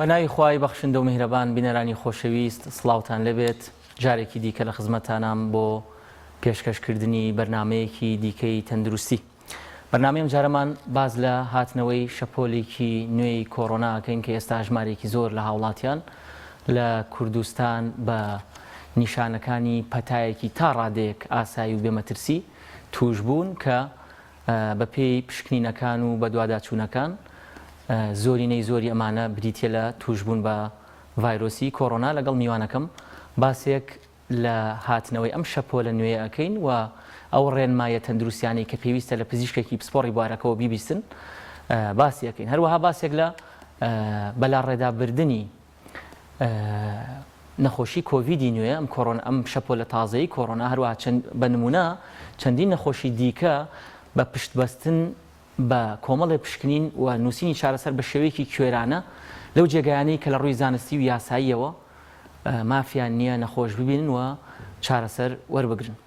بە ناوی خوای بەخشندە و میهرەبان بینەرانی خۆشەویست سڵاوتان لێبێت جارێکی دیکە لە خزمەتتانام بۆ پێشکەشکردنی بەرنامەیەکی دیکەی تەندروستی. بەرنامەی ئەمجارەمان باس لە هاتنەوەی شەپۆلێکی نوێی کۆرۆنا ئەکەین کە ئێستا ژمارەیەکی زۆر لە هاوڵاتیان لە کوردستان بە نیشانەکانی پەتایەکی تا ڕادەیەک ئاسایی و بێمەترسی تووشبوون کە بەپێی پشکنینەکان و بەدواداچوونەکان زۆرینەی زۆری ئەمانە بریتیە لە تووشبوون بە ڤایرۆسی کۆرۆنا لەگەڵ میوانەکەم باسێک لە هاتنەوەی ئەم شەپۆلە نوێیە ئەکەین و ئەو ڕێنماییە تەندروستیانەی کە پێویستە لە پزیشکێکی پسپۆڕی بوارەکەوە بیبیستن باسی ئەکەین. هەروەها باسێک لە بەلاڕێدابردنی نەخۆشی کۆڤیدی نوێ ئەم کۆرۆن ئەم شەپۆلە تازەی کۆرۆنا هەروەها چەند بە نمونە چەندین نەخۆشی دیکە بە پشتبەستن بە کۆمەڵێ پشکنین و نووسینی چارەسەر بە شێوەیەکی کوێرانە لەو جێگایانەی کە لە ڕووی زانستی و یاساییەوە مافیان نییە نەخۆش ببینن و چارەسەر وەربگرن.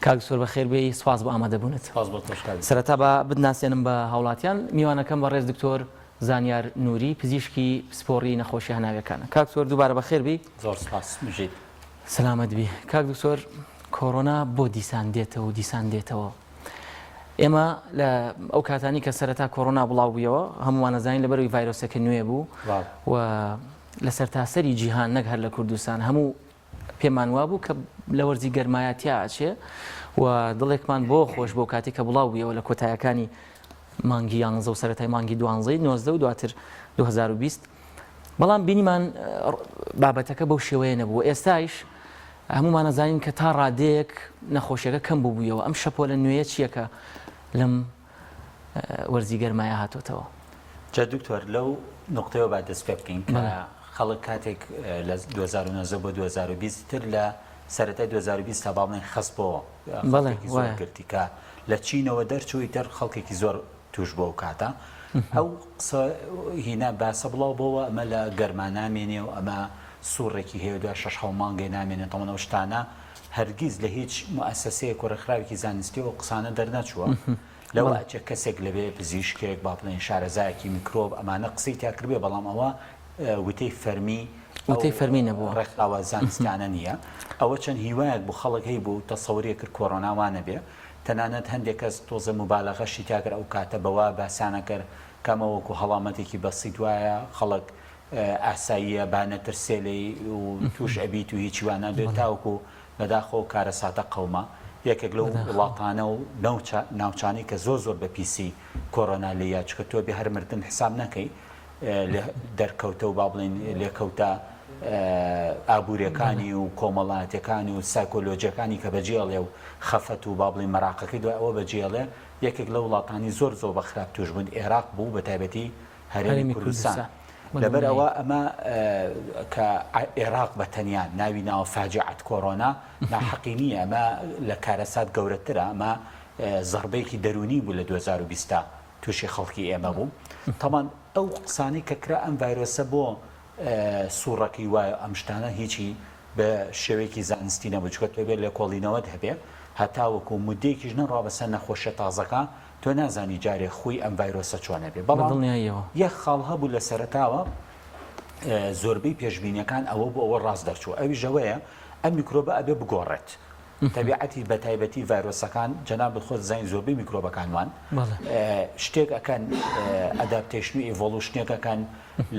کاک دکتۆر بەخێر بێی سوپاس بۆ ئامادەبوونت. سوپاس بۆ تۆش کاک. سەرەتا با بتناسێنم بە هاوڵاتیان، میوانەکەم بەڕێز دکتۆر زانیار نوری پزیشکی پسپۆڕی نەخۆشی هەناویەکانە. کاک دکتۆر دووبارە بەخێر بێی. زۆر سوپاس بژیت. سەلامەت بی. کاک دکتۆر کۆرۆنا بۆ دیسان دێتەوە و دیسان دێتەوە؟ ئێمە لە ئەو کاتانی کە سەرەتا کۆرۆنا بڵاو بوویەوە هەموومان ئەزانین لەبەرەوەی ڤایرۆسەکە نوێ بوو و لە سەرتاسەری جیهان نەک هەر لە کوردستان هەموو پێمان وابوو کە لە وەرزی گەرمایە تیا ئەچێ و دڵێکمان بۆ خۆش بۆ کاتێک کە بڵاو بوویەوە لە کۆتایەکانی مانگی یانزە و سەرەتای مانگی دوانزەی نۆزدە و دواتر 2020 بەڵام بینیمان بابەتەکە بەو شێوەیە نەبوو ئێستایش هەموومان ئەزانین کە تا ڕادەیەک نەخۆشیەکە کەم بووبوویەوە ئەم شەپۆلە نوێیە چییە کە لەم وەرزی گەرمایە هاتۆتەوە؟ جا دکتۆر لەو نوقتەیەوە با دەست پێ بکەین کە خەڵک کاتێک لە 2019 بۆ 2020 تر لە سەرەتای 2020 تا با بڵێن خەست بۆ خەڵکێکی زۆر گرتی کە لە چینەوە دەرچوو ئیتر خەڵکێکی زۆر توش بۆ ئەو کاتە ئەو قسە هینا باسە بڵاو بۆوە ئەمە لە گەرما نامێنێ و ئەمە سوڕێکی هەیە دوای شەش حەو مانگێ نامێنێ تەمەن ئەو شتانە هەرگیز لە هیچ موئەسەسەیەک و ڕێکخراوێکی زانستی ئەو قسانە دەرنەچووە لەوە ئەچێ کەسێک لەوێ پزیشکێک با بڵێن شارەزایەکی میکرۆب ئەمانە قسەی تیا کردبێ بەڵام ئەوە وتەی فەرمی وتەی فەرمی نەبووە ڕێکخراوە زانستیانە نییە ئەوە چەند هیوایەک بوو خەڵک هەیبوو تەسەوری کرد کۆرۆنا وا نەبێ تەنانەت هەندێک کەس تۆزێ موبالەغەشی تیا کرد ئەو کاتە بەوە باسیانە کرد کە ئەمە وەکو هەڵامەتێکی بەسیت وایە خەڵک ئاساییە با نەترسێ لێی و توش ئەبیت و هیچی وا نابێت تاوەکو بەداخەوە ئەو کارەساتە قەوما یەکێک لەو وڵاتانە و ناوچانەی کە زۆر زۆر بە پیسی کۆرۆنا لێیا چونکە تۆ بێ هەر مردن حساب نەکەی دەرکەوتە و با بڵێین لێکەوتە ئابوورەکانی و کۆمەڵاتەکانی و سایکۆلۆجیەکانی کە بەجێڵێ و خەفەت و با بڵێین مەراقەکەی دوای ئەوە بەجێڵێ یەکێک لە وڵاتانی زۆر زۆر بە خراپ توش بوون ئێراق بوو بە تایبەتی هەرێمی کوردستان لەبەر ئەوە ئەمە کە ئێراق بە تەنیا ناوی ناوە فاجعەت کۆرۆنا ناحەقی نییە ئەمە لە کارەسات گەورەترە ئەمە زەربەیەکی دەروونی بوو لە 2020 تووشی خەڵکی ئێمە بوو تەمان ئەو قسانەی کە کرا ئەم ڤایرۆسە بۆ سوڕەکەی وایە ئەم شتانە هیچی بە شێوەیەکی زانستی نەبوو چونکە تۆ بێ لێکۆڵینەوەت هەبێ هەتاوەکو مدەیەکیش نەڕوا بەسەر نەخۆشیە تازەکە تۆ نازانی جارێ خوی ئەم ڤایرۆسە چۆنە بێ بەڵام یەک خاڵ هەبوو لە سەرەتاوە زۆربەی پێشبینیەکان ئەوە بۆ ئەوە ڕاست دەرچوو ئەویش ئەوەیە ئەم میکرۆبە ئەبێ بگۆڕێت تەبیعەتی بە تایبەتی ڤایرۆسەکان جەنابت خۆت زانین زۆربەی میکرۆبەکان وان شتێک ئەکەن adaptation و evolution ێک ئەکەن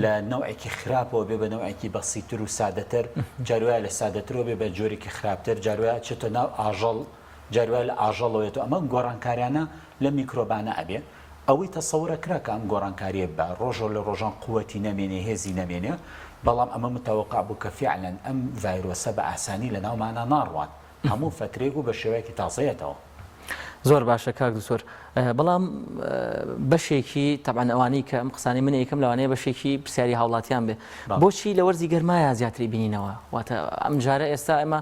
لە نەوعێکی خراپەوە بێ بە نەوعێکی بەسیتر و سادەتر جاروایە لە سادەترەوە بێ بە جۆرێکی خراپتر جاروایە چێتە ناو ئاژەڵ جاروایە لە ئاژەڵەوەێت و ئەمە گۆڕانکاریانە لە میکرۆبانە ئەبێ ئەوەی تەسەورە کرا کە ئەم گۆڕانکاریە بە ڕۆژۆ لە ڕۆژان قوتی نەمێنێ هێزی نەمێنێ بەڵام ئەمە متەوەقع بوو کە فیعلەن ئەم ڤایرۆسە بە ئاسانی لە ناومانا ناڕوات هەموو فەترەیەک و بە شێوەیەکی تازەیەتەوە. زۆر باشە کاک دکتۆر بەڵام بەشێکی تەبعەن ئەوانەی کە ئەم قسانەی من ئەیکەم لەوانەیە بەشێکی پرسیاری هاوڵاتیان بێ بۆچی لە وەرزی گەرمایا زیاتری بینینەوە واتە ئەم جارە ئێستا ئێمە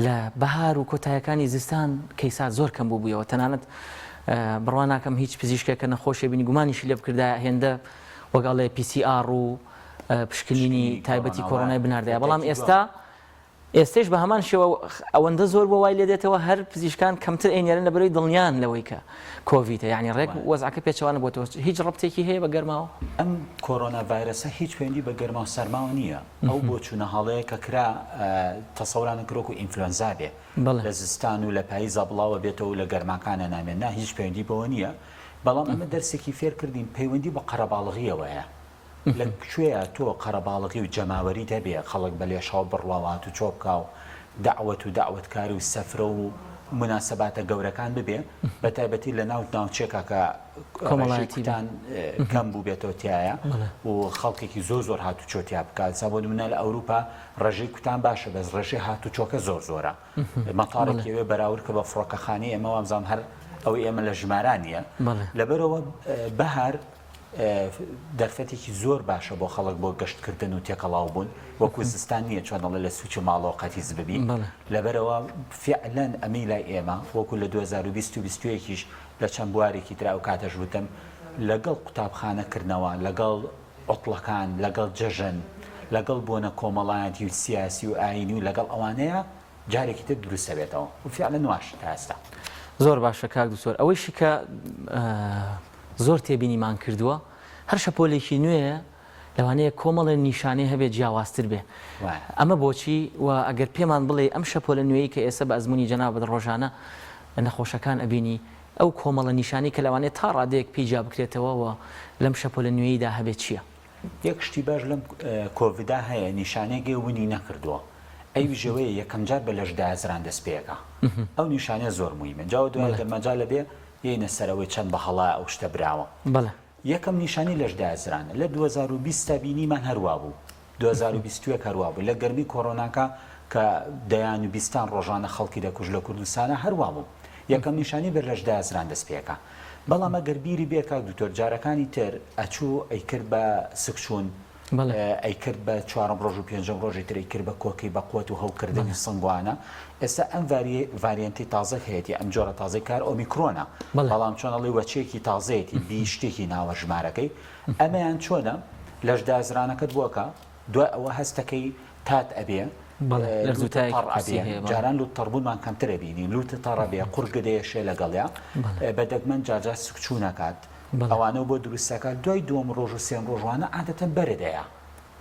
لە بەهار و کۆتایەکانی زستان کەیسات زۆر کەم بوو بوویەوە تەنانەت بڕوا ناکەم هیچ پزیشکێک کە نەخۆشێ بینی گومانیشی لێ بکردایە هێندە وەک ئەڵێ PCR و پشکنینی تایبەتی کۆرۆنای بناردایە بەڵام ئێستا. ئێستەیش بە هەمان شێوە ئەوەندە زۆر بووە وای لێدێتەوە هەر پزیشکان کەمتر ئەینێرن لەبەرەوەی دڵنیان لەوەی کە کۆڤیدە یانی ڕێک وەزعەکە پێچەوانە بۆتەوە هیچ ڕەبتێکی هەیە بە گەرماوە؟ ئەم کۆرۆنا ڤایرەسە هیچ پەیوەندی بە گەرما و سەرماوە نییە ئەو بۆچوونە هەڵەیە کە کرا تەسەورانە کرد وەکو ئینفلۆنزا بێ لە زستان و لە پاییزا بڵاوە بێتەوە و لە گەرماکانە نامێ نا هیچ پەیوەندی بەوە نییە بەڵام ئەمە دەرسێکی فێر کردین پەیوەندی بە قەرەباڵغیەوەیە لە کوێیا تۆ قەرەباڵغی و جەماوەریت هەبێ خەڵک بە لێشاو بڕوا و هاتوچۆ بکا و دەعوەت و دەعوەتکاری و سەفرە و موناسەباتە گەورەکان ببێ بە تایبەتی لە ناو ناوچێکا کە ڕێژەی کوتان کەم بووبێتەوە تیایا و خەڵکێکی زۆر زۆر هاتوچۆ تیا بکا ئێستا بۆ نمونە لە ئەوروپا ڕێژەی کوتان باشە بەس ڕێژەی هاتوچۆکە زۆر زۆرە مەتاڕێکی ئەوێ بەراورد کە بە فڕۆکەخانەی ئێمە وابزانم هەر ئەوەی ئێمە لە ژمارە نییە لەبەرەوە بەهار دەرفەتێکی زۆر باشە بۆ خەڵک بۆ گەشتکردن و تێکەڵاو بوون وەکو زستان نییە چۆن دەڵێ لە سوچ و ماڵەوە قەتیس ببی لەبەرەوە فعلەن ئەمەی لای ئێمە وەکو لە 2020 و 21یش لە چەند بوارێکی ترا ئەو کاتەش وتم لەگەڵ قوتابخانە کردنەوە لەگەڵ عوتڵەکان لەگەڵ جەژن لەگەڵ بۆنە کۆمەڵایەتی و سیاسی و ئاینی و لەگەڵ ئەوانەیە جارێکی تر دروست ئەبێتەوە و فعلا واش تا ئێستا. زۆر باشە کاک دکتۆر ئەوەیشی کە زۆر تێبینیمان کردووە هەر شەپۆلێکی نوێ لەوانەیە کۆمەڵێ نیشانەی هەبێت جیاوازتر بێ ئەمە بۆچی و ئەگەر پێمان بڵێ ئەم شەپۆلە نوێی کە ئێستا بە ئەزمموی جەنابەت ڕۆژانە نەخۆشەکان ئەبینی ئەو کۆمەڵە نیشانەی کە لەوانەیە تا ڕادەیەک پێی جیا بکرێتەوە و لەم شەپۆلە نوێیدا هەبێت چییە؟ یەک شتی باش لەم کۆڤیدا هەیە نیشانەیەک هەیە ونی نەکردووە ئەویش ئەوەیە یەکەم جار بە لەش دایەزران دەست پێکا ئەو نیشانەیە زۆر موهیمە جا دوای گەر مەجال بێ یەینە سەر ئەوەی چەند بە هەڵە ئەو شتە براوە بەڵێ. یەکەم نیشانەی لەش دایەزرانە لە 2020 تا بینیمان هەر وابوو 2021 هەر وابوو لە گەرمی کۆرۆناکە کە دەیان و بیستان ڕۆژانە خەڵکی دەکوشت لە کوردستانە هەر وابوو یەکەم نیشانەی بە لەش دایەزران دەست پێکا بەڵام ئەگەر بیری بێ کاک دکتۆر جارەکانی تر ئەچوو ئەیکرد بە سکچوون ئەیکرد بە چوارەم ڕۆژ و پێنجەم ڕۆژی تر ئەیکرد بە کۆکەی بە قوت و هەوکردنی سنگوانە ئێستا ئەم variant ی تازە هەیەتی ئەم جۆرە تازەی کار ئۆمیکرۆنە بەڵام چۆن ئەڵێ وەچێکی تازەیەتی بی شتێکی ناوە ژمارەکەی ئەمەیان چۆنە لەش دازرانەکەت بۆکە دوای ئەوە هەستەکەی تات ئەبێ جاران لوت تەڕبوونمان کەمتر ئەبینی لوتە تەڕە بێ قورگە دەیەشێ لەگەڵیا بە دەگمەن جارجار سکچوو نەکات ئەوانە بۆ دروستەکە دوای دووەم ڕۆژ و سێم ڕۆژوانە عادەتەن بەرەدەیە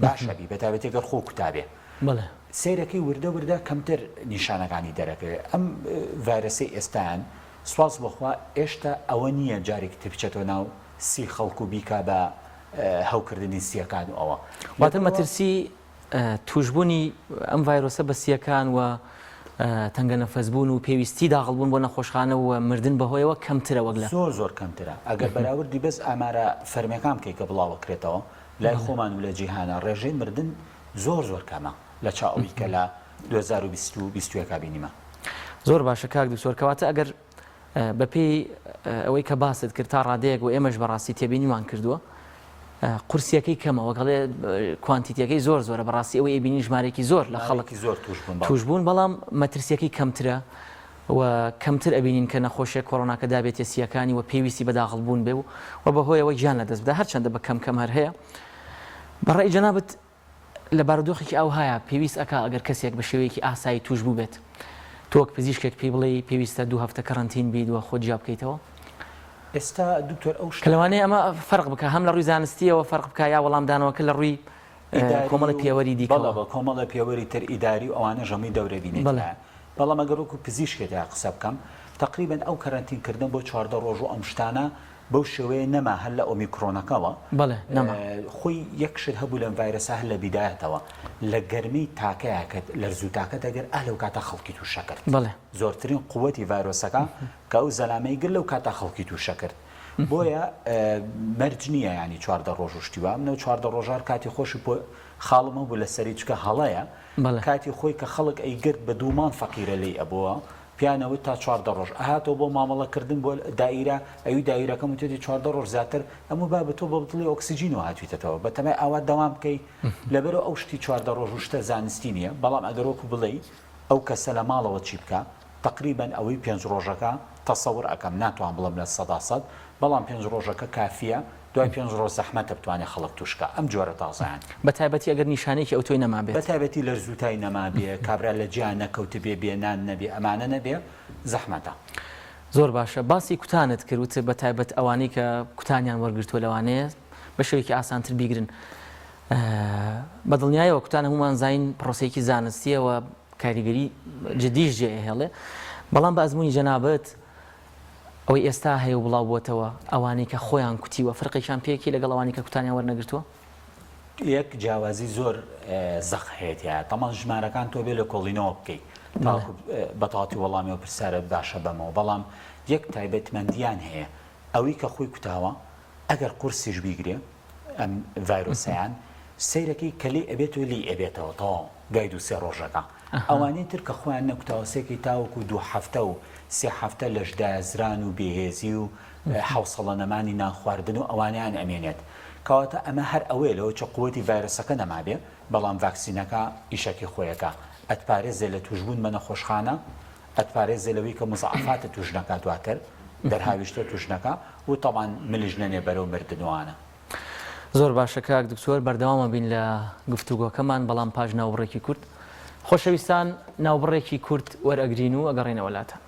باشە بی بەتابەتی گەر خۆ کوتابێ سەیرەکەی وردە وردە کەمتر نیشانەکانی دەرەکەوێ ئەم ڤایرەسەی ئێستایان سواز بۆخوا ئێشتا ئەوە نییە جارێکی تر بچێتەوە ناو سی خەڵک و بیکا بە هەوکردنی سییەکان و ئەوە. واتە مەترسی تووشبوونی ئەم ڤایرۆسە بە سییەکان و تەنگەنەفەسبوون و پێویستی داخڵبوون بۆ نەخۆشخانە و مردن بەهۆیەوە کەمترە وەک لە. زۆر زۆر کەمترە ئەگەر بەراوردی بەس ئامارە فەرمیەکان بکەی کە بڵاوەکرێتەوە لای خۆمان و لە جیهانا ڕێژەی مردن زۆر زۆر کەمە لە چاو ئەوی کە لە 2020 و 21 بینیمان. زۆر باشە کاک دکتۆر کەواتە ئەگەر بەپێی ئەوەی کە باست کرد تا ڕادەیەک و ئێمەش بەڕاستی تێبینیمان کردووە قورسیەکەی کەمە وەک ئەڵێ quantity ەکەی زۆر زۆرە بەڕاستی ئەوەی ئەبینی ژمارێکی زۆر لە خەڵک زۆر توش بوون توش بوون بەڵام مەترسیەکەی کەمترە و کەمتر ئەبینین کە نەخۆشێک کۆرۆناکە دابێتە سیەکانی و پێویستی بە داخڵ بوون بێ و و بەهۆیەوە گیان لەدەست بدا هەرچەندە بە کەم کەم هەر هەیە بەڕێی جەنابت لە بارودۆخێکی ئاوهایا پێویست ئەکا ئەگەر کەسێک بە شێوەیەکی ئاسایی تووش بووبێت تۆ وەک پزیشکێک پێی بڵێی پێویستە دوو هەفتە کەرەنتین بیت و خۆت جیا بکەیتەوە؟ ئێستا دکتۆر ئەو کە لەوانەیە ئەمە فەرق بکا هەم لە ڕووی زانستییەوە فەرق بکا یا وەڵامدانەوەکە لە ڕووی کۆمەڵە پێوەری دیکەوە. بەڵێ بەڵێ کۆمەڵە پێوەری تر ئیداری و ئەوانەش هەمووی دەورە بینێت بەڵێ. بەڵام ئەگەر وەکو پزیشکێک قسە بکەم تەقریبەن ئەو کەرەنتین کردنە بۆ 14 ڕۆژ و ئەم شتانە بەو شێوەیە نەما هەر لە ئۆمیکرۆنەکەوە. بەڵێ نەما. خۆی یەک شت هەبوو لەم ڤایرەسە هەر لە بیدایەتەوە لە گەرمی تاکەیا کە لەرزوتاکە دەگرت ئا لەو کاتە خەڵکی تووشە کرد. بەڵێ. زۆرترین قوەتی ڤایرۆسەکە کە ئەو زەلامەی گرت لەو کاتە خەڵکی تووشە کرد. بۆیە مەرج نییە یانی 14 ڕۆژ و شتی وا. من ئەو 14 ڕۆژە هەر کاتی خۆشی پۆ خاڵم هەبوو لەسەری چونکە هەڵەیە. بەڵێ. کاتی خۆی کە خەڵک ئەیگرت بە دوو مانگ فەقیرە لێی ئەبۆوە. پێیان ئەوت تا 14 ڕۆژ ئەهاتەوە بۆ مامەڵە کردن بۆ دائیرە ئەوی دائیرەکەم وتێتی 14 ڕۆژ زیاتر ئەموو بابە تۆ بە بتڵی ئۆکسجینەوە هاتویتەتەوە بەتەمای ئاوا دەوام بکەی لەبەرئەوە ئەو شتی 14 ڕۆژ و شتە زانستی نییە بەڵام ئەگەر وەکو بڵێی ئەو کەسە لە ماڵەوە چی بکا تەقریبەن ئەوەی پێنج ڕۆژەکە تەسەور ئەکەم ناتوان بڵێم لە سەدا سەد بەڵام پێنج ڕۆژەکە کافیە. دوای پێنج ڕۆژ زەحمەتە بتوانێ خەڵک تووش کا ئەم جۆرە تازەیان. بە تایبەتی ئەگەر نیشانەیەکی ئەوتۆی نەمابێت. بە تایبەتی لەرزوتای نەمابێ، کابرا لە جیا نەکەوتبێ، بێ نان نەبێ، ئەمانە نەبێ زەحمەتە. زۆر باشە باسی کوتانت کرد وتت بە تایبەت ئەوانەی کە کوتانیان وەرگرتووە لەوانەیە بە شێوەیەکی ئاسانتر بیگرن بە دڵنیایەوە کوتان هەمومان زین پرۆسەیەکی زانستیەوە کاریگەری جدیش جێ ئەهێڵێ بەڵام بە ئەزمموی جەنابەت ئەوەی ئێستا هەیە و بڵاو بۆتەوە ئەوانەی کە خۆیان کوتیوە فرقێکیان پێکی لەگەڵ ئەوانی کە کوتانیان وەرنەگرتووە؟ یەک جیاوازی زۆر زەق هەیە تیایا تەمان ژمارەکان تۆ بێ لێکۆڵینەوە بکەیت تاوەکو بە تەواوەتی وەڵامی ئەو پرسیارە باشە بەمەوە بەڵام یەک تایبەتمەندیان هەیە ئەوی کە خۆی کوتاوە ئەگەر قورسیش بیگرێ ئەم ڤایرۆسەیان سەیرەکەی کە لێی ئەبێت و لێی ئەبێتەوە تەواو دوای دوو سێ ڕۆژەکە ئەوانەی تر کە خۆیان نەکوتاوە سێکەی تاوەکو دوو هەفتە و سێ هەفتە لەشدازران و بێهێزی و حەوسەڵە نەمانی نان خواردن و ئەوانەیان ئەمێنێت کەواتە ئەمە هەر ئەوەیە لەوە چە قوەتی ڤایرۆسەکە نەمابێ بەڵام ڤاکسینەکە ئیشەکی خۆیەکا ئەتپارێزێ لە توشبوون بە نەخۆشخانە ئەتپارێزێ لەوەی کە مزاعەفاتت توش نەکا دواتر دەرهاویشتە توش نەکا و تەبعەن ملش نەنێ بەرەو مردن وانە. زۆر باشە کاک دکتۆر بەردەوامە بین لە گفتوگۆکەمان بەڵام پاش ناوبڕێکی کورت خۆشەویستان ناوبڕێکی کورت وەرئەگرین و ئەگەڕێینەوە لاتان.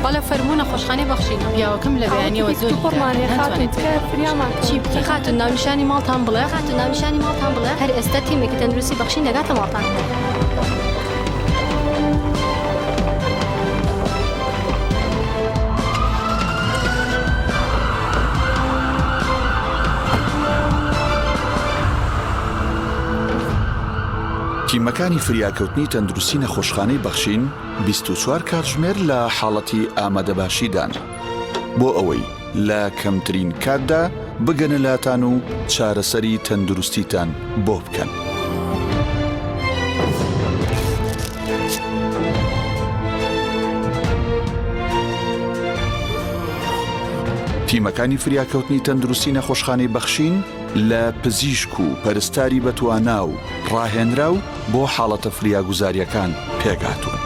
بەڵێ فەرموو نەخۆشخانەی بەخشین پیاوەکەم لە بەیانیەوە زۆر ناتوانێت چی بکەین خاتون ناونیشانی ماڵتان بڵێ خاتون ناونیشانی ماڵتان بڵێ هەر ئێستا تیمێکی تەندروستی بەخشین دەگاتە ماڵتان. تیمەکانی فریاکەوتنی تەندروستی نەخۆشخانەی بەخشین 24 کاتژمێر لە حاڵەتی ئامادەباشیدان بۆ ئەوەی لە کەمترین کاتدا بگەنە لاتان و چارەسەری تەندروستیتان بۆ بکەن. تیمەکانی فریاکەوتنی تەندروستی نەخۆشخانەی بەخشین لە پزیشک و پەرستاری بەتوانا و ڕاهێنراو بۆ حاڵەتە فریاگوزارییەکان پێکهاتوون.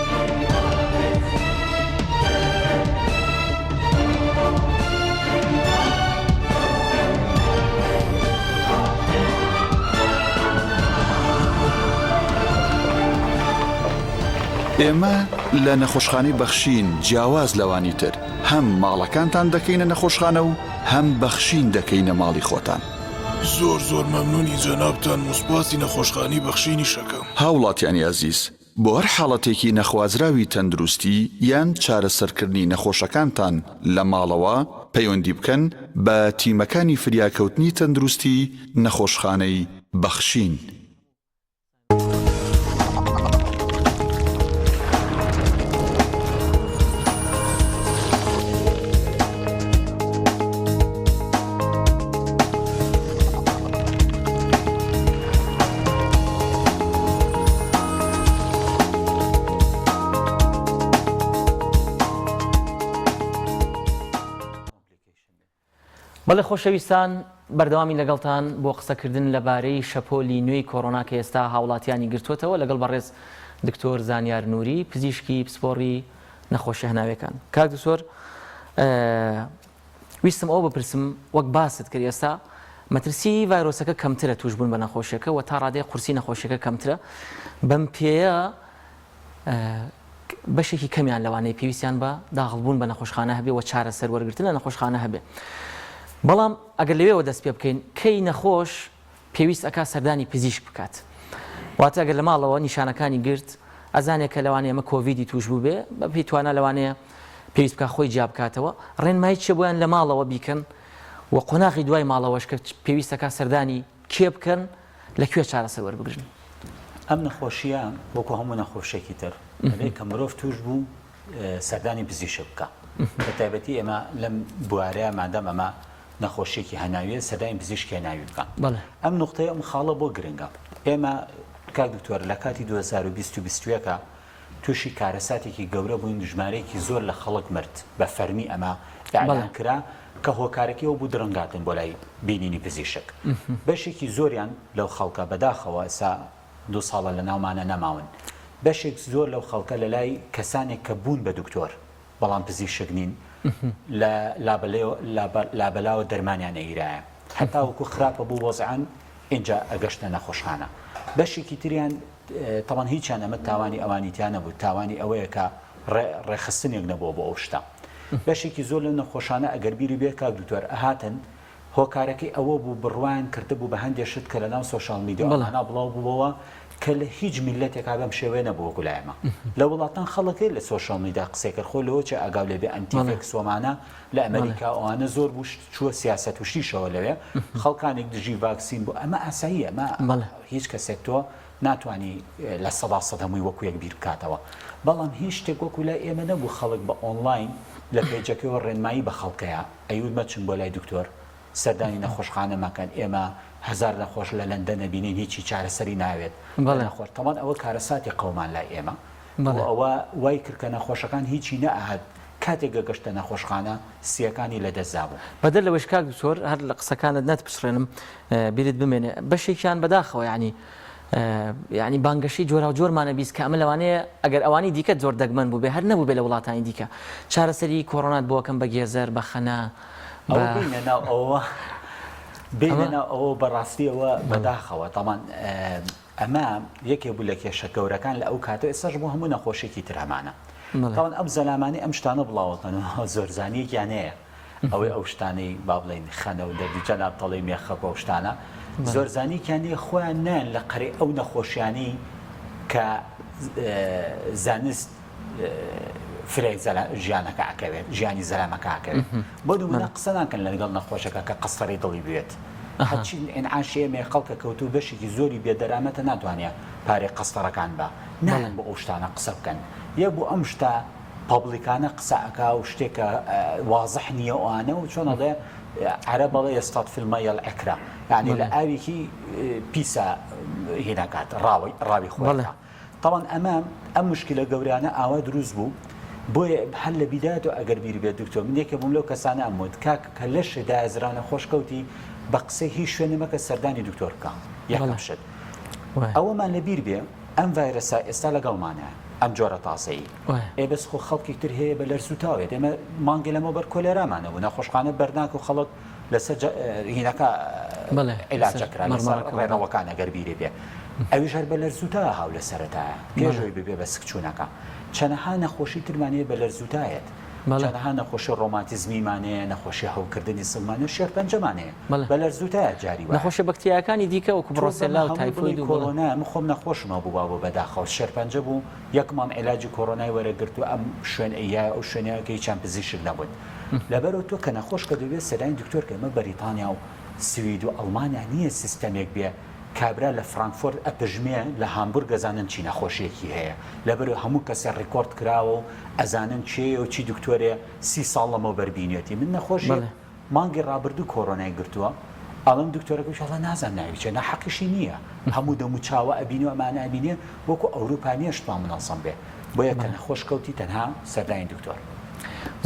ئێمە لە نەخۆشخانەی بەخشین جیاواز لەوانی تر هەم ماڵەکانتان دەکەینە نەخۆشخانە و هەم بەخشین دەکەینە ماڵی خۆتان. زۆر زۆر مەمنونی جەنابتانم و سوپاسی نەخۆشخانەی بەخشینیش ئەکەم. هاوڵاتیانی ئەزیز بۆ هەر حاڵەتێکی نەخوازراوی تەندروستی یان چارەسەرکردنی نەخۆشەکانتان لە ماڵەوە پەیوەندی بکەن بە تیمەکانی فریاکەوتنی تەندروستی نەخۆشخانەی بەخشین. بەڵێ خۆشەویستان بەردەوامی لەگەڵتان بۆ قسەکردن لەبارەی شەپۆلی نوێی کۆرۆنا کە ئێستا هاوڵاتیانی گرتووەتەوە لەگەڵ بەڕێز دکتۆر زانیار نوری پزیشکی پسپۆڕی نەخۆشی هەناویەکان کاک دکتۆر ویستم ئەوە بپرسم وەک باست کرد ئێستا مەترسی ڤایرۆسەکە کەمترە توشبوون بە نەخۆشیەکە و تا ڕادەیە قورسی نەخۆشیەکە کەمترە بەم پێیە بەشێکی کەمیان لەوانەیە پێویستیان بە داخڵبوون بە نەخۆشخانە هەبێ و چارەسەر وەرگرتن لە نەخۆشخانە هەبێ بەڵام ئەگەر لەوێوە دەست پێ بکەین کەی نەخۆش پێویست ئەکات سەردانی پزیشک بکات؟ واتە ئەگەر لە ماڵەوە نیشانەکانی گرت ئەزانێ کە لەوانەیە ئەمە کۆڤیدی توش بووبێ بە پێی توانا لەوانەیە پێویست بکات خۆی جیا بکاتەوە ڕێنمایی چیە بۆیان لە ماڵەوە بیکەن و قۆناغی دوای ماڵەوەش کە پێویست ئەکات سەردانی کێ بکەن لە کوێ چارەسەر وەربگرن؟ ئەم نەخۆشیە وەکو هەموو نەخۆشیەکی تر ئەبێ کە مرۆڤ توش بوو سەردانی پزیشک بکا بە تایبەتی ئێمە لەم بوارەیە مادام ئەمە نەخۆشیەکی هەناویە سەردانی پزیشکی هەناوی بکا ئەم نوقتەیە ئەم خاڵە بۆ گرنگە ئێمە کاک دکتۆر لە کاتی 2020 و 21 تووشی کارەساتێکی گەورە بووین ژمارەیەکی زۆر لە خەڵک مرد بە فەرمی ئەمە ئیعلان کرا کە هۆکارەکەی ئەوە بوو درەنگاتن بۆ لای بینینی پزیشک بەشێکی زۆریان لەو خەڵکە بەداخەوە ئێستا دوو ساڵە لە ناومانە نەماون بەشێک زۆر لەو خەڵکە لە لای کەسانێک کە بوون بە دکتۆر بەڵام پزیشک نین لە لابەلاوە دەرمانیان ئەگیرایە هەتاوەکو خراپە بوو وەزعان ئینجا ئەگەشتە نەخۆشخانە بەشێکی تریان تەبعەن هیچیان ئەمە تاوانی ئەوانی تیا نەبوو تاوانی ئەوەیە کە ڕێکخستنێک نەبووە بۆ ئەو شتە بەشێکی زۆر لەو نەخۆشانە ئەگەر بیری بێ کاک دکتۆر ئەهاتن هۆکارەکەی ئەوە بوو بڕوایان کردبوو بە هەندێ شت کە لەناو social media ئەمانە بڵاو بووەوە کە لە هیچ میللەتێکا بەم شێوەیە نەبوو وەکو لای ئێمە لە وڵاتان خەڵک هەیە لە social media قسەی کرد خۆ لەوە چێ ئاگاو لێ بێ anti-vax وەمانە لە ئەمریکا ئەوانە زۆر بوو چووە سیاسەت و شتیشەوە لەوێ خەڵکانێک دژی ڤاکسین بوو ئەمە ئاساییە ئەمە هیچ کەسێک تۆ ناتوانی 100% هەمووی وەکو یەک بیر بکاتەوە بەڵام هیچ شتێک وەکو لای ئێمە نەبوو خەڵک بە ئۆنلاین لە page ەکەیەوە ڕێنمایی بە خەڵکەیە ئەیوت مەچن بۆ لای دکتۆر سەردانی نەخۆشخانە مەکەن ئێمە هەزار نەخۆش لە لەندەن ئەبینین هیچی چارەسەری ناوێت بەڵێ. نەخۆش تەبعەن ئەوە کارەساتی قەومان لای ئێمە بەڵێ. و ئەوە وای کرد کە نەخۆشەکان هیچی نەئەهات کاتێک گەگەشتە نەخۆشخانە سییەکانی لەدەست دابوو. بەدەر لەوەیش کاک دکتۆر هەر لە قسەکانت نەتپچڕێنم بیرت بمێنێ بەشێکیان بەداخەوە یانی یانی بانگەشەی جۆراوجۆرمان ئەبیست کە ئەمە لەوانەیە ئەگەر ئەوانی دیکە زۆر دەگمەن بووبێ هەر نەبووبێ لە وڵاتانی دیکە چارەسەری کۆرۆنات بۆ ئەکەم بە گێزەر بە خەنە بە ئەوە بینە ناو ئەوە بینە ناو ئەوە بەڕاستی ئەوە بەداخەوە تامان ئەمە یەکێ بوو لە کێشە گەورەکان لە ئەو کاتە ئێستاش بۆ هەموو نەخۆشیێکی تر هەمانە تاوان ئەم زەلامانی ئەم شتانە بڵاوەکەنەوە زۆرزانیەکیان هەیە ئەوەی ئەو شتانەی با بڵێین خەنە و دەردی جەناب تەڵەی مێخەک و ئەو شتانە زۆرزانیکیان نییە خۆیان نایەن لە قەرەی ئەو نەخۆشیانەی کە زانست فرای ژیانەکە ئەکەوێت ژیانی زەلامەکە ئەکەوێت بۆ نمونە قسە ناکەن لەگەڵ نەخۆشەکە کە قەستەرەی دڵی بوێت هەرچی ئینعاشی ئێمەیە خەڵکە کەوتوو بەشێکی زۆری بێدەرامەتە ناتوانێت پارەی قەستەرەکان بە نایەن بۆ ئەو شتانە قسە بکەن یە بۆ ئەم شتە public انە قسە ئەکا و شتێکە وازح نییە ئەوانە و چۆن ئەڵێ عەرەب ئەڵێ يصطاد في الماء العكرة یعنی لە ئاوێکی پیسە هینەکات ڕاوی ڕاوی خۆی تەبعەن ئەمە ئەم مشکلە گەورانە ئاوا دروست بوو بۆیە هەر لە بیدایەتەوە ئەگەر بیر بێت دکتۆر من یەکێ بووم لەو کەسانە ئەم وت کاک کە لەش دایەزرا نەخۆش کەوتی بە قسەی هیچ شوێنێ مەکە سەردانی دکتۆر بکە یەکەم شت ئەوەمان لە بیر بێ ئەم ڤایرەسە ئێستا لەگەڵمانە ئەم جۆرە تازەی ئێ بەس خۆ خەڵکی تر هەیە بە لەرزوتاوێت ئێمە مانگێ لەمەوبەر کۆلێرامان هەبوو نەخۆشخانە بەرناک و خەڵک لەسەر هینەکە عیلاجەکرا لەسەر ڕێڕەوەکان ئەگەر بیرێ بێ ئەویش هەر بە لەرزوتا هاو لە سەرەتایە پێشەوەی ببێ بە سکچوونەکە چەنەها نەخۆشی ترمان هەیە بە لەرزوتایەت چەنەها نەخۆشی ڕۆماتیزمیمان هەیە نەخۆشی هەوکردنی سڵمان و شێرپەنجەمان هەیە بە لەرزوتایە جاری وایە نەخۆشیە بەکتریایەکانی دیکە وەکو بڕۆسێلا و تایفۆید و کۆرۆنا من خۆم نەخۆشم هەبوو بابە بەداخەوە شێرپەنجە بوو یەک مانگ عیلاجی کۆرۆنای وەرەگرت و ئەم شوێن ئەیایە ئەو شوێنەیە کە هیچیان پزیشک نەبوون لەبەرئەوە تۆ کە نەخۆش کە دەبێت سەردانی دکتۆر کە ئەمە بەریتانیا و سوید و ئەڵمانیا نییە سیستەمێک بێ کابرا لە فرانکفۆرت ئەپژمێ لە هامبورگ ئەزانن چی نەخۆشیەکی هەیە لەبەرئەوە هەموو کەسێ record کراوە و ئەزانن کێیە و چی دکتۆرێ سی ساڵ لەمەوبەر بینیەتی من نەخۆشێک مانگی ڕابردوو کۆرۆنای گرتووە ئەڵێم دکتۆرەکە وتی وەڵا نازانم ناوی چیە ناحەقیشی نییە هەموو دەم و چاوە ئەبینێ و ئەمانە ئەبینێ وەکو ئەوروپا نییە شتمان منەزەم بێ بۆیە کە نەخۆش کەوتی تەنها سەردانی دکتۆر.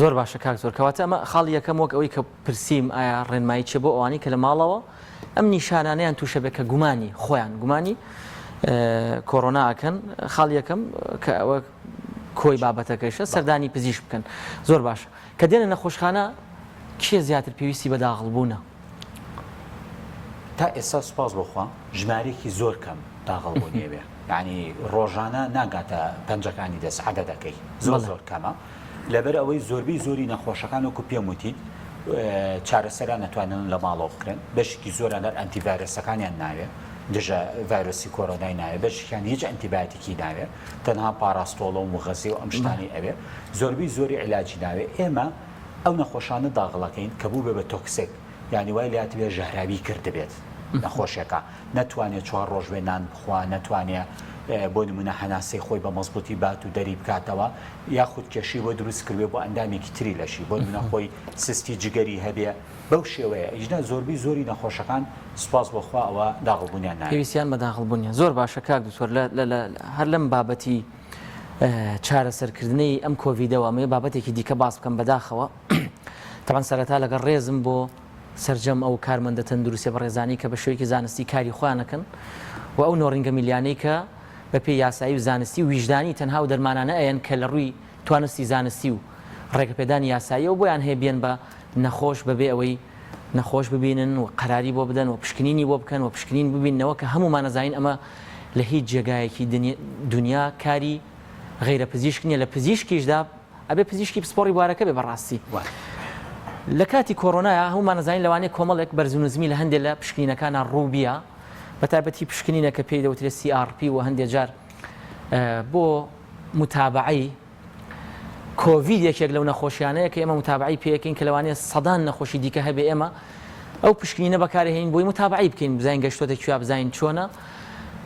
زۆر باشە کاک زۆر کەواتە ئەمە خاڵی یەکەم وەک ئەوەی کە پرسیم ئایا ڕێنمایی چیە بۆ ئەوانەی کە لە ماڵەوە ئەم نیشانانەیان تووشە بێت کە گومانی خۆیان گومانی کۆرۆنا ئەکەن خاڵی یەکەم کە ئەوە کۆی بابەتەکەیشە سەردانی پزیشک بکەن زۆر باشە کە دێنە نەخۆشخانە کێ زیاتر پێویستی بە داغڵبوونە؟ تا ئێستا سوپاس بۆ خوا ژمارەیەکی زۆر کەم داغڵبوونی ئەوێ یانی ڕۆژانە ناگاتە پەنجەکانی دەست عەدەدەکەی زۆر زۆر کەمە لەبەر ئەوەی زۆربەی زۆری نەخۆشەکان وەکو پێم وتیت. چارەسەران ئەتوانن لە ماڵەوە بکرێن، بەشێکی زۆریان هەر ئەنتی ڤایرۆسەکانیان ناوێ، دژە ڤایرۆسی کۆرۆنای ناوێ، بەشێکیان هیچ ئەنتیبایۆتیکی ناوێ، تەنها پاراستۆڵە و موغەزی و ئەم شتانەی ئەوێ، زۆربەی زۆری عیلاجی ناوێ. ئێمە ئەو نەخۆشانە داغڵەکەین کە بووبێ بە toxic، یانی وای لێهاتبێ ژەهراوی کردبێت نەخۆشێکە، نەتوانێ چوار ڕۆژ بێ نان بخوا، نەتوانێ بۆ نموونە هەناسەی خۆی بە مەزبووتی بات و دەری بکاتەوە، یاخود کێشەی بۆ دروست کردبێ بۆ ئەندامێکی تری لەشی، بۆ نموونە خۆی سستی جگەری هەبێ، بەو شێوەیە، ئیجنا زۆربەی زۆری نەخۆشەکان سوپاس بۆ خوا ئەوە داغڵبوونیان نابێ. پێویستیان بە داغڵبوون نیە. زۆر باشە کاک دکتۆر لە لە لە هەر لەم بابەتی چارەسەرکردنەی ئەم کۆڤیدەوە ئەمەوێ بابەتێکی دیکە باس بکەم بەداخەوە تەبعەن سەرەتا لەگەڵ ڕێزم بۆ سەرجەم ئەو کارمەندە تەندروستیە بەڕێزانەی کە بە شێوەیەکی زانستی کاری خۆیان ئەکەن و ئەو نۆڕینگە میلیانەی کە بە پێی یاسایی و زانستی و ویژدانی تەنها ئەو دەرمانانە ئەیەن کە لە ڕووی توانستی زانستی و ڕێگەپێدانی یاساییەوە بۆیان هەیە بیەن بە نەخۆش بەبێ ئەوەی نەخۆش ببینن و قەراری بۆ بدەن و پشکنینی بۆ بکەن و پشکنین ببیننەوە کە هەموومان ئەزانین ئەمە لە هیچ جێگایەکی دنیا کاری غەیرە پزیشک نییە لە پزیشکیشدا ئەبێ پزیشکی پسپۆڕی بوارەکە بێ بەڕاستی لە کاتی کۆرۆنایا هەموومان ئەزانین لەوانەیە کۆمەڵێک بەرز و نزمی لە هەندێک لە پشکنینەکانا ڕوو بیە بە تایبەتی پشکنینە کە پێی دەوترێت CRP و هەندێک جار بۆ متابعەی کۆڤید یەکێک لەو نەخۆشیانەیە کە ئێمە متابعەی پێەکەین کە لەوانەیە سەدان نەخۆشی دیکە هەبێ ئێمە ئەو پشکنینە بەکارهێنین بۆی متابعەی بکەین بزانین گەشتۆتە کوێ بزانین چۆنە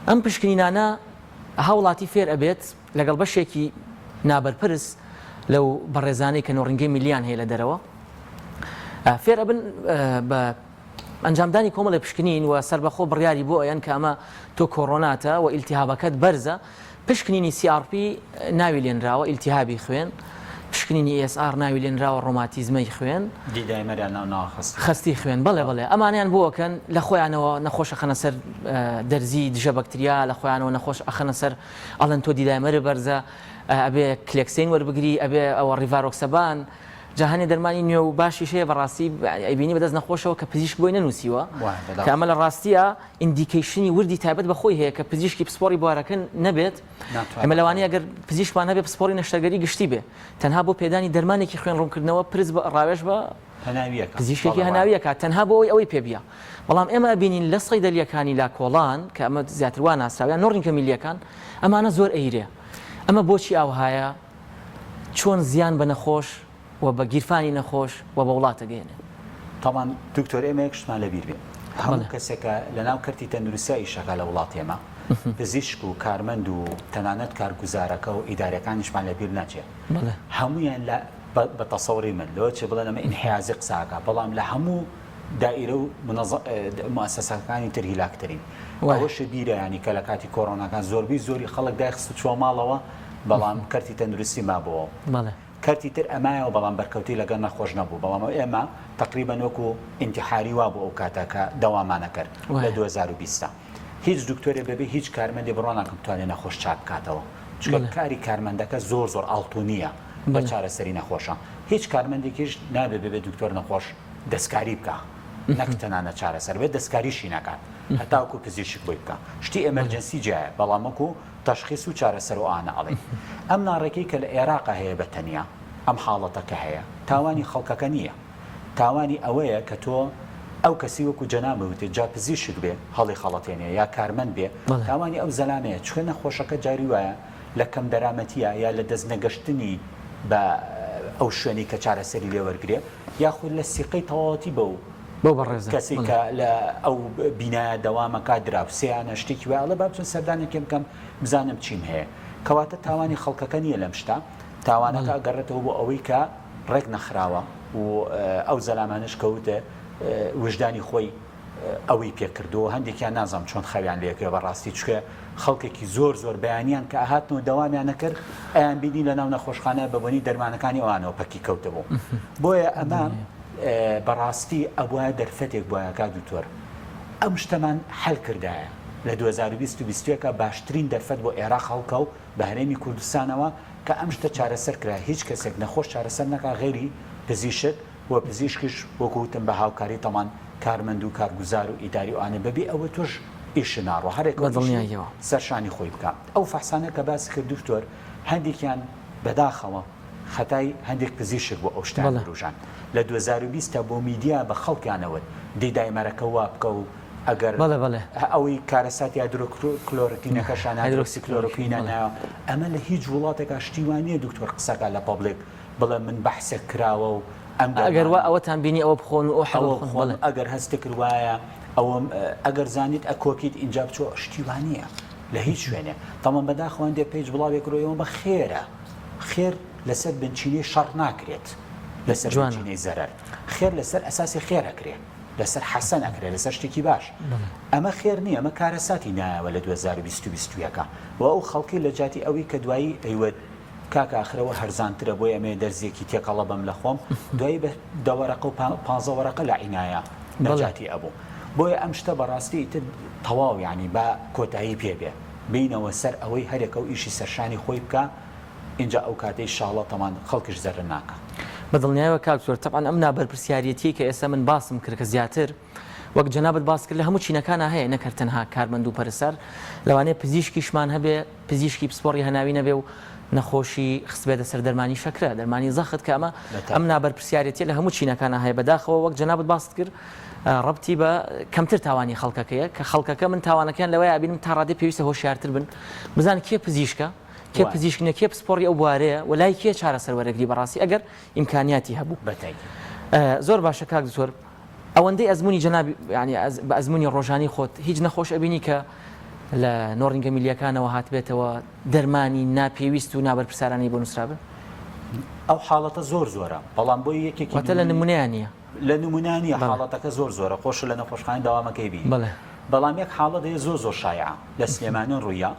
ئەم پشکنینانە هاوڵاتی فێر ئەبێت لەگەڵ بەشێکی نابەرپرس لەو بەڕێزانەی کە نۆڕینگەی میلیان هەیە لە دەرەوە فێر ئەبن بە ئەنجامدانی کۆمەڵی پشکنین و سربەخۆ بڕیاری بۆ ئەیەن کە ئەمە تۆ کۆرۆناتە و ئیلتیهابەکەت بەرزە پشکنینی CRP ناوی لێنراوە ئیلتیهابی خوێن پشکنینی ESR ناوی لێنراوە ڕۆماتیزمەی خوێن D-dimer یان ناو ناوە خەستی خەستی خوێن بەڵێ بەڵێ ئەمانیان بۆ ئەکەن لە خۆیانەوە نەخۆش ئەخەنە سەر دەرزی دژە بەکتریا لە خۆیانەوە نەخۆش ئەخەنە سەر ئەڵێن تۆ D-dimer بەرزە ئەبێ Clexane وەربگری ئەبێ ئەوە rivaroxaban جا هەنێ دەرمانی نوێ و باشیش هەیە بەڕاستی ئەیبینی بەدەست نەخۆشەوە کە پزیشک بۆی نەنووسیوە کە ئەمە لە ڕاستیە indication ی وردی تایبەت بە خۆی هەیە کە پزیشکی پسپۆڕی بوارەکە نەبێت ئەمە لەوانەیە گەر پزیشکمان هەبێ پسپۆڕی نەشتەرگەری گشتی بێ تەنها بۆ پێدانی دەرمانێکی خوێن ڕوونکردنەوە پرس بە ڕاوێژ بە پزیشکێکی هەناویەکە تەنها بۆ ئەوەی ئەوەی پێ بیە بەڵام ئێمە ئەبینین لە سەیدەلیەکانی لا کۆڵان کە ئەمە زیاتر وا ناسراوە یان نۆڕینکە میلیەکان ئەمانە زۆر ئەیرێ ئەمە بۆچی ئاوهایە چۆن زیان بە نەخۆش و بە گیرفانی نەخۆش و بە وڵات ئەگەیەنێ. تەبعەن دکتۆر ئێمە یەک شتمان لەبیر بێ هەموو کەسێک کە لەناو کەرتی تەندروستیا ئیشەکا لە وڵاتی ئێمە پزیشک و کارمەند و تەنانەت کارگوزارەکە و ئیدارەکانیشمان لەبیر نەچێ هەموویان لە بە تەسەوری من لەوە چێ بڵێن ئەمە ئینحیازی قساکە بەڵام لە هەموو دائیرە و موئەسەسەکانی تر هیلاکترین ئەوەشە بیرە ینی کە لە کاتی کۆرۆناکان زۆربەی زۆری خەڵک دایخست و چوە ماڵەوە بەڵام کەرتی تەندروستی مابەوە کەرتی تر ئەمایەوە بەڵام بەرکەوتەی لەگەڵ نەخۆش نەبوو بەڵام ئێمە تەقریبەن وەکو ئینتیحاری وابوو ئەو کاتە کە دەوامانە کرد لە 2020 هیچ دکتۆرێ بەبێ هیچ کارمەندێ بڕوا ناکەم بتوانێ نەخۆش چاک بکاتەوە چونکە کاری کارمەندەکە زۆر زۆر ئاڵتونیە بە چارەسەری نەخۆشە هیچ کارمەندێکیش نابێ بەبێ دکتۆر نەخۆش دەستکاری بکە نەک تەنانە چارەسەر بێت دەستکاریشی ناکات هەتاوکو پزیشک بۆی بکە شتی emergency جیایە بەڵام وەکو تەشخیس و چارەسەر و ئانە ئەڵێین ئەم ناڕێکی کە لە ئێراقا هەیە بە تەنیا ئەم حاڵەتە کە هەیە تاوانی خەڵکەکە نییە تاوانی ئەوەیە کە تۆ ئەو کەسی وەکو جەنابت وتت جا پزیشک بێ هەڵی خەڵەتێنێ یا کارمەند بێ تاوانی ئەو زەلامەیە چونکە نەخۆشەکە جاری وایە لە کەم دەرامەتیە یا لە دەست نەگەشتنی بە ئەو شوێنەی کە چارەسەری لێ وەرگرێ یاخود لە سیقەی تەواوەتی بەو بەو بەڕێزە کەسێک کە لە ئەو بینایە دەوامەکە دراوسێیانە شتێکی وایە ئەڵێ با بچم سەردانێکێ بکەم بزانم چیم هەیە کەواتە تاوانی خەڵکەکە نییە لەم شتە تاوانەکە ئەگەڕێتەوە بۆ ئەوەی کە ڕێک نەخراوە و ئەو زەلامانەش کەوتە وژدانی خۆی ئەوەی پێکردو هەندێکیان نازانم چۆن خەویان لێکرێ بەڕاستی چکە خەڵکێکی زۆر زۆر بەیانیان کە ئەهاتن و دەوامیان نەکرد ئەیان بینی لە ناو نەخۆشخانە بە بۆنی دەرمانەکانی ئەوانەوە پەکی کەوتبوو بۆیە ئەمە بەڕاستی ئەبوایە دەرفەتێک بوایە کاک دکتۆر ئەم شتەمان حەل کردایە لە 2020 و 21 باشترین دەرفەت بۆ ئێراق هەڵکەو بە هەرێمی کوردستانەوە کە ئەم شتە چارەسەر کرا هیچ کەسێک نەخۆش چارەسەر نەکا غەیری پزیشک و پزیشکیش وەکو وتم بە هاوکاری تەمان کارمەند و کارگوزار و ئیداری و ئانە بەبێ ئەوە تۆش ئیش ناڕوا هەرێکە بە دڵنیاییەوە. سەر شانی خۆی بکا ئەو فەحسانە کە باسی کرد دکتۆر هەندێکیان بەداخەوە. خەتای هەندێک پزیشک بۆ ئەو شتانە وروژاند. لە 2020 تا بۆ میدیا بە خەڵکیان ئەوت D dimer ەکە وا بکە و ئەگەر ئەوەی کارەساتی هایدرۆکلۆرکینەکەشان هایدرۆکسیکلۆرۆکوینە نایەوە. ئەمە لە هیچ وڵاتێکا شتی وا نییە دکتۆر قسەکا لە public بڵێ من بەحسێک کراوە و ئەم ئەگەر وا ئەوەتان بینی ئەوە بخۆن و ئەو حەبە بخۆن ئەگەر هەستت کرد وایە ئەوە ئەگەر زانیت ئەکۆکیت ئینجا بچۆ شتی وا نییە لە هیچ شوێنێ تەمەن بەداخەوە هەندێ page بڵاوێ کرۆیەوە بە خێرە خێر لەسەر بنچینەی شەڕ ناکرێت لەسەر بنچینەی زەرەر خێر لەسەر ئەساسی خێر ئەکرێ لەسەر حەسەن ئەکرێ لەسەر شتێکی باش ئەمە خێر نییە ئەمە کارەساتی نایەوە لە 2020 و ئەو خەڵکی لە جاتی ئەوی کە دوایی ئەیوت کاکە ئاخر ئەوە هەرزانترە بۆیە ئەمەوێ دەرزیەکی تێکەڵە بەم لە خۆم دوایی بە دە وەرەقە و پانزە وەرەقە لە عینایە نەجاتی ئەبوو بۆیە ئەم شتە بەڕاستی ئیتر تەواو یانی با کۆتایی پێ بێ بینەوە سەر ئەوەی هەرێکە و ئیشی سەرشانی خۆی بکا ئینجا ئەو کاتەی شاڵە تەمان خەڵکیش زەرر ناکا. بە دڵنیایەوە کاک زۆر تەبعەن ئەم نابەرپرسیاریەتیەی کە ئێستا من باسم کرد کە زیاتر وەک جەنابت باست کرد لە هەموو چینەکانا هەیە نەک هەر تەنها کارمەند و پەرستار لەوانەیە پزیشکیشمان هەبێ پزیشکی پسپۆڕی هەناوی نەبێ و نەخۆشی خستبێتە سەر دەرمانی شەکرە دەرمانی زەخت کە ئەمە ئەم نابەرپرسیارێتیە لە هەموو چینەکانا هەیە بەداخەوە وەک جەنابت باست کرد ڕەبتی بە کەمتر تاوانی خەڵکەکەیە کە خەڵکەکە من تاوانەکەیان لەوەیە ئەبینم تا ڕادەی پێویستە هۆشیارتر بن بزان کێ پزیشکە کێ پزیشک نیە کێ پسپۆڕی ئەو بوارەیە و لای کێ چارەسەر وەرەگری بەڕاستی ئەگەر ئیمکانیاتی هەبوو زۆر باشە کاک دکتۆر ئەوەندەی ئەزموونی جەنابی یانی بە ئەزموونی ڕۆژانی خۆت هیچ نەخۆش ئەبینی کە لە نۆڕینگە میلیەکانەوە هاتبێتەوە دەرمانی ناپێویست و نابەرپرسیارانەی بۆ نووسرابن؟ ئەو حاڵەتە زۆر زۆرە بەڵام بۆی یەکێکی واتە لە نمونەیان نییە لە نمونە نییە حاڵەتەکە زۆر زۆرە خۆش لە نەخۆشخانە دەوامەکەی بینی بەڵام یەک حاڵەت هەیە زۆر زۆر شایعە لە سلێمانی ڕوویە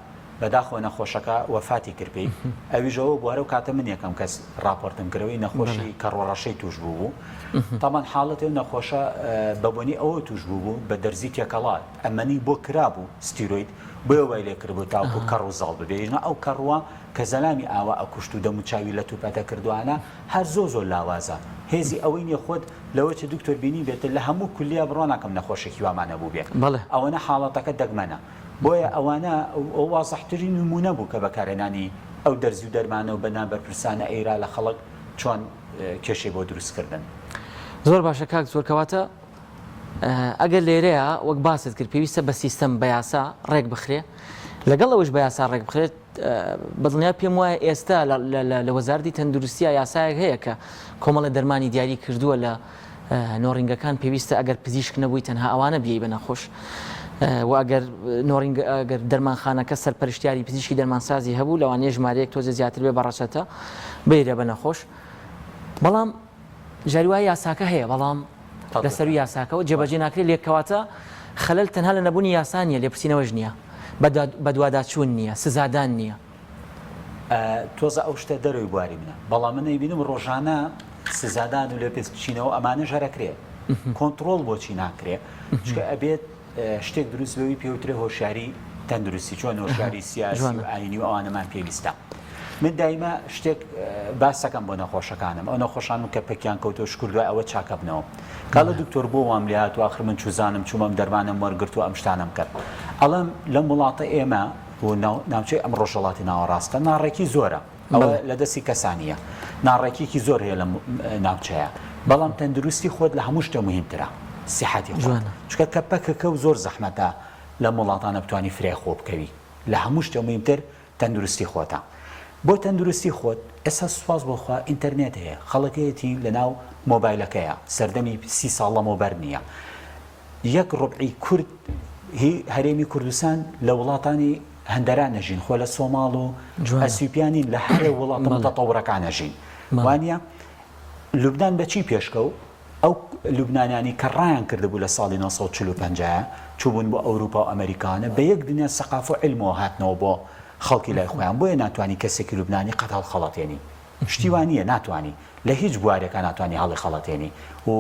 بەداخەوە نەخۆشەکە وەفاتی کرد پێی ئەویش ئەوە بوو هەرەو کاتە من یەکەم کەس ڕاپۆرتم کردەوەی نەخۆشی کەڕۆڕەشەی توش بوو بوو تامان حاڵەتی ئەو نەخۆشە بە بۆنی ئەوە توش بوو بوو بە دەرزی تێکەڵا ئەمەنی بۆ کرابوو ستیرۆید بۆیە وای لێ کردبوو تاوەکو کەڕ و زاڵ ببێ ژنا ئەو کەڕوە کە زەلامی ئاوا ئەکوشت و دەموچاوی لەت و پەتە کردوانە هەر زۆر زۆر لاوازە هێزی ئەوەی نیە خۆت لەوە چ دکتۆر بینی بێت لە هەموو کولیا بڕوا ناکەم نەخۆشێکی وامان هەبوو بێ ئەوەنە حاڵەتەکە دەگمەنە بۆیە ئەوانە ئەو وازحترین نموونە بوو کە بەکارهێنانی ئەو دەرزی و دەرمانە و بە نابەرپرسانە ئەیرا لە خەڵک چۆن کێشەی بۆ دروست کردن. زۆر باشە کاک زۆر کەواتە ئەگەر لێرەیە وەک باست کرد پێویستە بە سیستەم بە یاسا ڕێک بخرێ لەگەڵ ئەوش بە یاسا ڕێک بخرێت بەدڵنیا پێم وایە ئێستا لە وەزارتی تەندروستیا یاسایەک هەیە کە کۆمەڵە دەرمانی دیاری کردووە لە نۆڕینگەکان پێویستە ئەگەر پزیشک نەبووی تەنها ئەوانە بیەی بە نەخۆش و ئەگەر نۆڕینگ ئەگەر دەرمانخانەکە سەرپەرشتیاری پزیشکی دەرمانسازی هەبوو لەوانەیە ژمارەیەک تۆزێ زیاتر بێ بە ڕەچەتە بیرە بە نەخۆش بەڵام جاری وایە یاساکە هەیە بەڵام لەسەر یاساکەەوە جێبەجێ ناکرێت لێکەواتە خەلەل تەنها لە نەبوونی یاسا نیە لێپرسینەوەش نییە بەدواداچوون نییە سزادان نییە. تۆزە ئەو شتە دەرەوەی بواری منە بەڵام من ئەیبینم ڕۆژانە سزادان و لێپێچینەوە ئەمانەش هەر ئەکرێ کۆنتڕۆڵ بۆچی ناکرێ چونکە ئەبێت شتێک دروست بەوی پێوترێ هۆشیاری تەندروستی چۆن هۆشیاری سیاسی و ئاینی و ئەوانەمان پێویستە من دایمە شتێک باسەکەم بۆ نەخۆشەکانم ئەو نەخۆشانم کە پەکیان کەوتۆ شکر دوای ئەوە چاکە بنەوە کاڵە دکتۆر بۆ وام لێهات و آخر من چوزانم چوومەم دەرمانم وەرگرت و ئەم شتانم کرد ئەڵم لەم وڵاتە ئێمە و ناوچەی ئەم ڕۆژهەڵاتی ناوەڕاستە ناڕێکی زۆرە ئەوە لە دەستی کەسانیە ناڕێکیکی زۆر هەیە لەم ناوچەیە بەڵام تەندروستی خۆت لە هەموو شتە مهمترە سیحەتی خۆت چونکە کە پەکەکە و زۆر زەحمەتە لەم وڵاتانە بتانی فرای خۆ بکەوی لە هەموو شتە مهمتر تەندروستی خۆتە بۆ تەندروستی خۆت ئێستا سوپاس بۆ خوا ئینتەرنێت هەیە خەڵەکەیەتی لەناو مۆبایلەکەیە سەردەمی سی ساڵ لەمەوبەر نییە یەک ڕوبعی کورد هی هەرێمی کوردستان لە وڵاتانی هەندەران ئەژین خۆ لە سۆماڵ و ئەسیوپیا نین لە هەرێ وڵاتە متەتەورەکان ئەژین وانە لوبناان بەچی پێشکەو ئەو لوبنانیانی کە ڕایان کردبوو لە ساڵی 1945 چوبوون بۆ ئەوروپا و ئەمریکانە بە یەک دنیا سەقاف و علمەوە هاتنەوە بۆ خەڵکی لای خۆیان بۆیە ناتوانانی کەسێکی لوبنانی قەت هەڵخەڵەتێنی شتی وا نییە ناتوانی لە هیچ بوارێکا ناتوانی هەڵیخەڵەتێنی و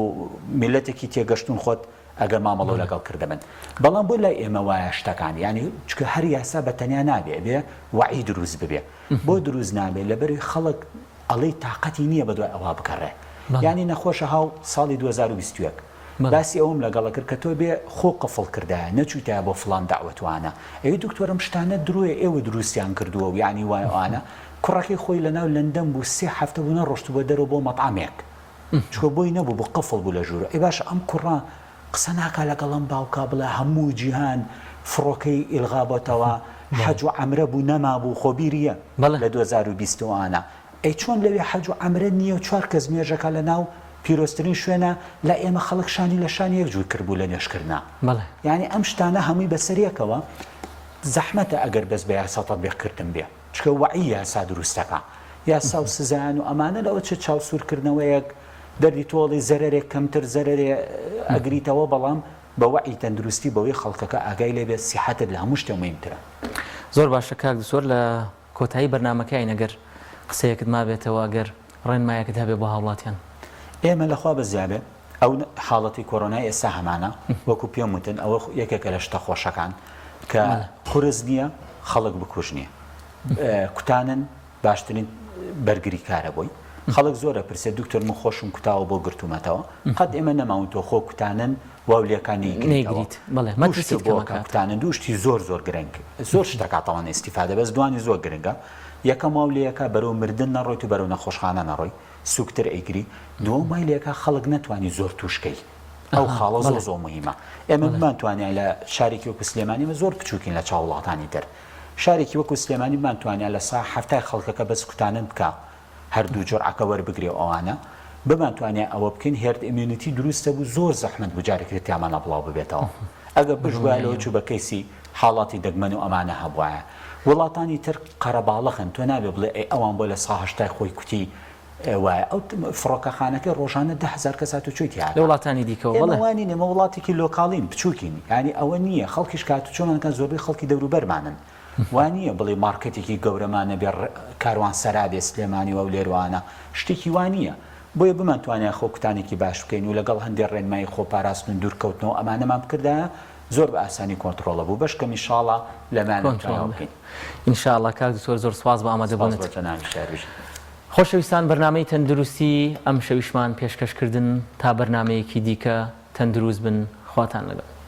میللەتێکی تێگەشتون خۆت ئەگەر مامەڵەو لەگەڵ کردبن بەڵام بۆ لای ئێمە وایە شتەکان یانی چکە هەر یاسا بە تەنیا نابێ ئەبێ وەعی دروست ببێ بۆ دروست نابێ لەبەروی خەڵک ئەڵێی تاقەتی نییە بەدوای ئەوە بگەڕێ یانی نەخۆشە هاو ساڵی 2021 باسی ئەوم لەگەڵە کرد کە تۆ بێ خۆ قفڵ کردایە نەچوویتایە بۆ فڵان دەعوەت وانە ئەی دکتۆر ئەم شتانە درۆیە ئێوە دروستیان کردووە و یانی وای ئەوانە. کوڕەکەی خۆی لەناو لەندەن بوو سێ هەفتە بوو نەڕۆشتبووە دەرەوە بۆ مەتعەمێک چونکە بۆی نەبوو بۆ قفڵ بوو لە ژوورە ئەی باشە ئەم کوڕە قسە ناکا لەگەڵ ئەم باوکە بڵێ هەموو جیهان فڕۆکەی ئیلغا بۆتەوە حەج و عەمرە بوو نەمابوو خۆ بیریە لە 2020 ئەوانە ئەی چۆن لەوێ حەج و عەمرە نییە و چوار کەس نوێژەکە لە ناو پیرۆزترین شوێنە لای ئێمە خەڵک شانی لە شانی یەک جووت کردبوو لە نوێژکردنا یانی ئەم شتانە هەمووی بەسەر یەکەوە زەحمەتە ئەگەر بەس بە یاسا تەتبیق کردن بێ چونکە وەعی یاسا دروستەکا یاسا و سزایان و ئەمانە لەوە چ چاو سوورکردنەوەیەک دەردی تۆڵی زەرەرێک کەمتر زەرەرێ ئەگریتەوە بەڵام بە وەعی تەندروستی بەوەی خەڵکەکە ئاگای لێ بێت سیحەتت لە هەموو شتێ مهمترە. زۆر باشە کاک دکتۆر لە کۆتایی بەرنامەکەین ئەگەر قسەیەکت مابێتەوە ئەگەر ڕێنمایەکت هەبێ بۆ هاوڵاتیان. ئێمە لە خوا بەزیابێ ئەو حاڵەتی کۆرۆنای ئێستا هەمانە وەکو پێم وتن ئەوە یەکێکە لە شتە خۆشەکان کە قورس نییە خەڵک بکوژ نییە کوتانن باشترین بەرگری کارە بۆی خەڵک زۆرە پرسێ دکتۆر من خۆشم کوتاوە بۆ گرتومەتەوە قەت ئێمە نەماون تۆ خۆ کوتانن واولەکان نەیگریت بەڵێ مەترسیت بۆ کوتانن دوو شتی زۆر زۆر گرنگ زۆر شتەکە تەوان ئیستیفادە بەس دوانی زۆر گرنگە یەکەم واولەکە بەرەو مردن نەڕۆیت و بەرەو نەخۆشخانە نەڕۆی سوکتر ئەیگری دووەم وای لێکا خەڵک نەتوانی زۆر توشکەی ئەو خاڵە زۆر زۆر مهمە ئێمە بمانتوانیا لە شارێکی وەکو سلێمانی ئێمە زۆر بچووکین لە چاو وڵاتانی تر شارێکی وەکو سلێمانی بمانتوانیا لە سا حەفتای خەڵکەکە بەس کوتانن بکا هەردوو جورعەکە وەربگرێ و ئەوانە بمانتوانیا ئەوە بکەین herd immunity دروستە بوو زۆر زەحمەت بوو جارێکی تر تیامانە بڵاو ببێتەوە ئەگەر بشبوایە لەوە چوو بە کەیسی حاڵاتی دەگمەن و ئەمانە هەبوایە. وڵاتانی تر قەرەباڵغن تۆ نابێ بڵێ ئەی ئەوان بۆ لە سا هەشتای خۆی کوتی وایە ئەو فڕۆکەخانەکەی ڕۆژانە 10هزار کەس هاتوچۆی تیا لە وڵاتانی دیکەوە ئێمە بەڵێ وانین ئێمە وڵاتێکی local ین بچووکین یانی ئەوە نییە خەڵکیش کە هاتوچۆمان کەن زۆربەی خەڵکی دەوروبەرمانن وا نییە بڵێ مارکێتێکی گەورەمان نەبێ کاروانسەرا بێ سلێمانی و هەولێر وانە شتێکی وا نییە بۆیە بمانتوانایە خۆ کوتانێکی باش بکەین و لەگەڵ هەندێ ڕێنمایی خۆپاراستن و دوورکەوتنەوە ئەمانەمان بکردایە زۆر بە ئاسانی کۆنتڕۆڵە بوو بەشکەم ئیشاڵا لەمانە کۆنتڕۆڵ بکەین. ان شاء اللە کاک دکتۆر زۆر سوپاس بۆ ئامادە سپاس بوونت. بۆ جەنابی شار بژی. خۆشەویستان بەرنامەی تەندروستی ئەمشەویشمان پێشکەش کردن تا بەرنامەیەکی دیکە تەندروست بن خواتان لەگەڵ.